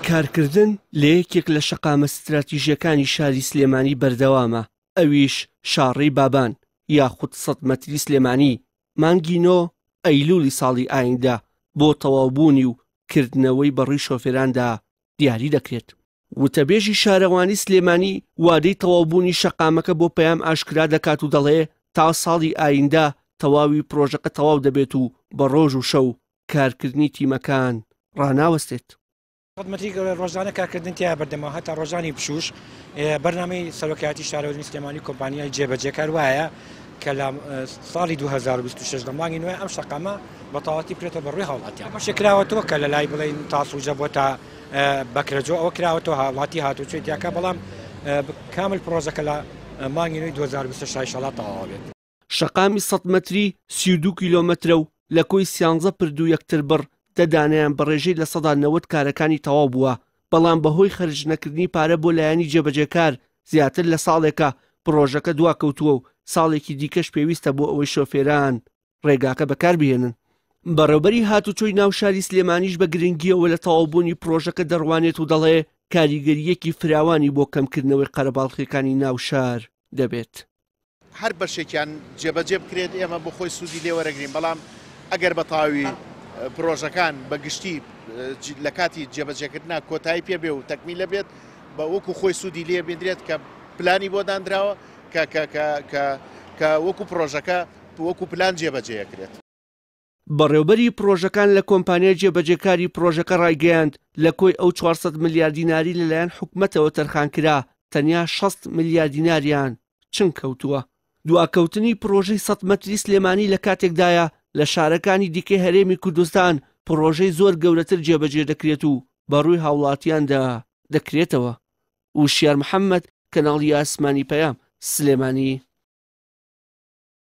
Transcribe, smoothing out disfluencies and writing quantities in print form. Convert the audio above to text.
کارکردن لە یەکێک لە شەقامە ستراتیژییەکانی شاری سلێمانی بەردەوامە، ئەویش شاڕێی بابان یاخود سەت مەتری سلێمانی، مانگی نۆ ئەیلولی ساڵی ئایندە بۆ تەواوبوونی و کردنەوەی بەڕووی شۆفێراندا دیاری دەکرێت. وتەبێژی شارەوانی سلێمانی وادەی تەواوبوونی شەقامەکە بۆ پەیام ئاشکرا دەکات و دەڵێ تا ساڵی ئایندە تەواوی پرۆژەکە تەواو دەبێت و بە ڕۆژ و شەو کارکردنی تیمەکان ڕاناوەستێت. خدمەتی ڕۆژانە کارکردن تیا بەردەما هەتا ڕۆژانی پشوش بەرنامەی سەرۆکایەتی شارەوانی سلێمانی کۆمپانیای جێبەجێکار وایە کە لە ساڵی 2026 لە مانگی نوێ ئەم شەقامە بە تەواوەتی بکرێتەوە بە ڕووی هاوڵاتیان. بەشێک کراوەتەوە کە لە لای بڵێین تاسوجە بۆ تا بەکرەجۆ ئەوە کراوەتەوە هاوڵاتی هاتوچۆی تیاکە بەڵام کامل پرۆژەکە لە مانگی نوێی 2026 ئینشاڵڵا تەواو بێت. شەقامی سەد مەتری 32 کیلۆمەترە و لە کۆی سیانزە پرد و یەکتربڕ دە دانەیان بە ڕێژەی 90% کارەکانی تەواو بووە، بەڵام بەهۆی خەرجنەکردنی پارە بۆ لایەنی جێبەجێکار زیاتر لە ساڵێکە پڕۆژەکە دواکەوتووە و ساڵێکی دیکەش پێویستە بۆ ئەوەی شۆفێران ڕێگاکە بەکاربهێنن. بەڕێوبەری هاتوچۆی ناو شاری سلێمانیش بە گرنگییەوە لە تەواوبوونی پڕۆژەکە دەڕوانێت و دەڵێ کاریگەرییەکی فراوانی بۆ کەمکردنەوەی قەرەباڵخییەکانی ناو شار دەبێت. هەر بەشێکیان جێبەجێ بکرێت ئێمە بۆ خۆی سوودی لێ وەرەگرین، بەڵام ئەگەر بە تەواوی پرۆژەکان بە گشتی لە کاتی جێبەجێکردنا کۆتایی پێ بێ و تەکمیلە بێت بە وەکو خۆی سوودی لێ بینرێت کە پلانی بۆ دانراوە کە کە کە کە کە وەکو پرۆژەکە وەکو پلان جێبەجێ ئەکرێت. بەڕێوبەری پڕۆژەکان لە کۆمپانیای جێبەجێکاری پڕۆژەکە ڕایگەیاند، لە کۆی ئەو 400 ملیار دیناری لەلایەن حکومەتەوە تەرخانکرا، تەنیا 60 ملیار دیناریان چنگ کەوتووە. دواکەوتنی پڕۆژەی سەد مەتری سلێمانی لە کاتێکدایە، لە شارەکانی دیکەی هەرێمی کوردستان پڕۆژەی زۆر گەورەتر جێبەجێ دەکرێت و بەڕووی هاوڵاتیاندا دەکرێتەوە. وشیار محەمەد، کەناڵی ئاسمانی پەیام، سلێمانی.